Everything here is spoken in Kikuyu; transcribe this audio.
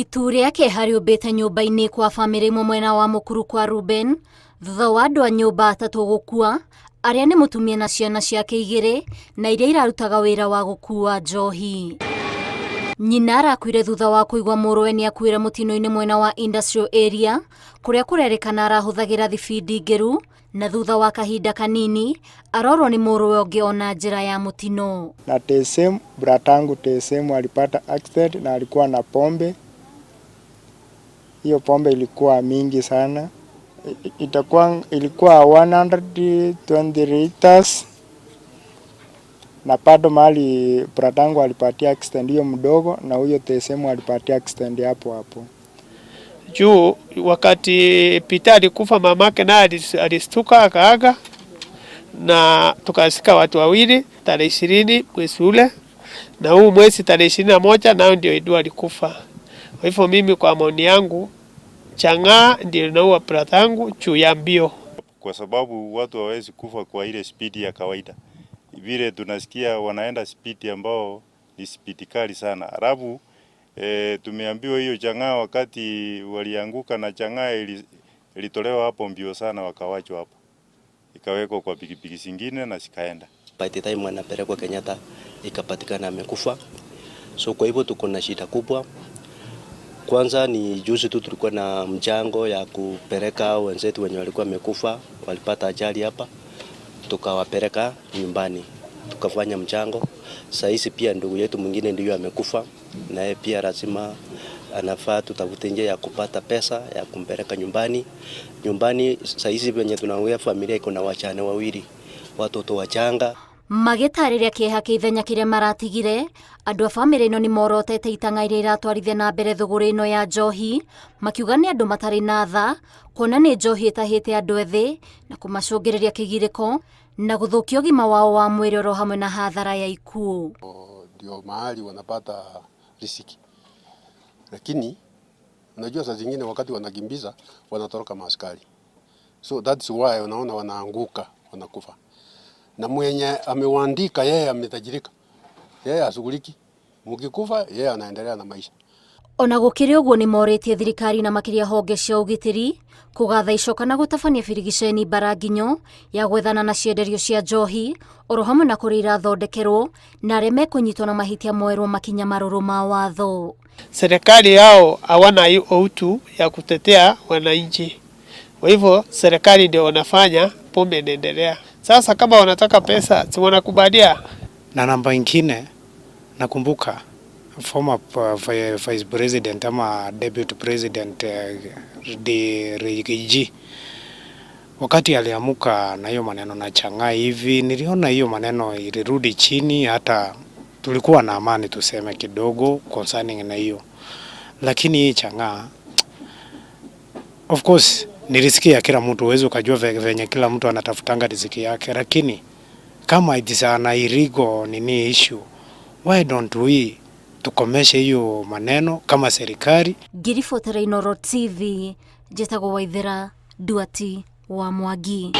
Itu rĩa kĩeha rĩũmbĩte nyũmba-inĩ kwa bamĩrĩ ĩmwe mwena wa Mũkuru kwa Ruben thutha wa andũ a nyũmba atatũ gũkua arĩa nĩ mũtumia na ciana ciake igĩrĩ na iria irarutaga wĩra wa gũkua njohi. Nyina arakuire thutha wa kũigua mũrũwe nĩ akuĩra mũtino-inĩ mwena wa Industrial Area kũrĩa kũrerĩkana arahũthagĩra thibindi ngĩru na thutha wa kahinda kanini arorwo nĩ mũrũwe ũngĩ ona njĩra ya mũtino. Na TSM bratangu TSM alipata accident na alikuwa na pombe. Hiyo pombe ilikuwa mingi sana, itakuwa ilikuwa 120 liters, na bado mahali bratangu alipatia accident hiyo mdogo, na huyo TSM alipatia accident hapo hapo. Juu wakati Peter alikufa, mamake naye alistuka akaaga, na tukasika watu wawili tarehe 20 mwezi ule, na huu mwezi tarehe 21 nao ndio Edu alikufa. Kwa hivyo mimi kwa maoni yangu, chang'aa ndio inaua bratangu juu ya mbio, kwa sababu watu hawawezi kufa kwa ile spidi ya kawaida. Vile tunasikia wanaenda spidi ambao ni spidi kali sana. Alafu tumeambiwa hiyo chang'aa wakati walianguka na chang'aa ilitolewa hapo mbio sana, wakawachwa hapo, ikawekwa kwa pikipiki zingine na zikaenda. By the time anapelekwa Kenyatta ikapatikana amekufa. So kwa hivyo tuko na shida kubwa. Kwanza ni juzi tu tulikuwa na mchango ya kupeleka wenzetu wenye walikuwa wamekufa, walipata ajali hapa, tukawapeleka nyumbani, tukafanya mchango. Sasa hizi pia ndugu yetu mwingine ndio amekufa, na yeye pia lazima anafaa tutafute njia ya kupata pesa ya kumpeleka nyumbani. Nyumbani sasa hizi venye tunaongea, familia iko na wachane wawili, watoto wachanga. Magĩtarĩria kĩeha kĩa ithenya kĩrĩa maratigire, andũ a bamĩrĩ ĩno nĩ morotete itang'a iria iratwarithia na mbere thũgũrĩ ĩno ya njohi, makiuga nĩ andũ matarĩ na tha, kuona nĩ njohi ĩtahĩte andũ ethĩ na kũmacũngĩrĩria kĩgirĩko na gũthũkia ũgima wao wa mwĩrĩ oro hamwe na hathara ya ikuũ. Ndio mahali wanapata riziki, lakini unajua saa zingine wakati wanakimbiza wanatoroka maaskari, so that's why unaona wanaanguka wanakufa, na mwenye amewaandika yeye ametajirika, yeye ashughuliki, mkikufa yeye anaendelea na maisha. Ona gũkĩrĩ ũguo nĩ morĩtie thirikari na makĩria honge cia ũgitĩri kũgatha icoka na gũtabania birigiceni mbaranginyo ya gwethana na cienderio cia njohi oro hamwe na kũrĩa irathondekerwo na arĩa mekũnyitwo na mahĩtia moerwo makinya marũrũ ma watho. Serikali yao hawana utu ya kutetea wananchi, kwa hivyo serikali ndio wanafanya pombe inaendelea. Sasa kama wanataka pesa, si wanakubalia. Na namba ingine nakumbuka former vice president ama deputy president Riggy wakati aliamuka na hiyo maneno na chang'aa hivi, niliona hiyo maneno ilirudi chini, hata tulikuwa na amani tuseme kidogo concerning na hiyo, lakini hii chang'aa, of course nilisikia kila mtu, huwezi ukajua venye kila mtu anatafutanga riziki yake, lakini kama it is an illegal nini issue, why don't we tukomeshe hiyo maneno kama serikali. Ngiribotera Inooro TV, njĩtagwo Waithera Nduati wa Mwangi.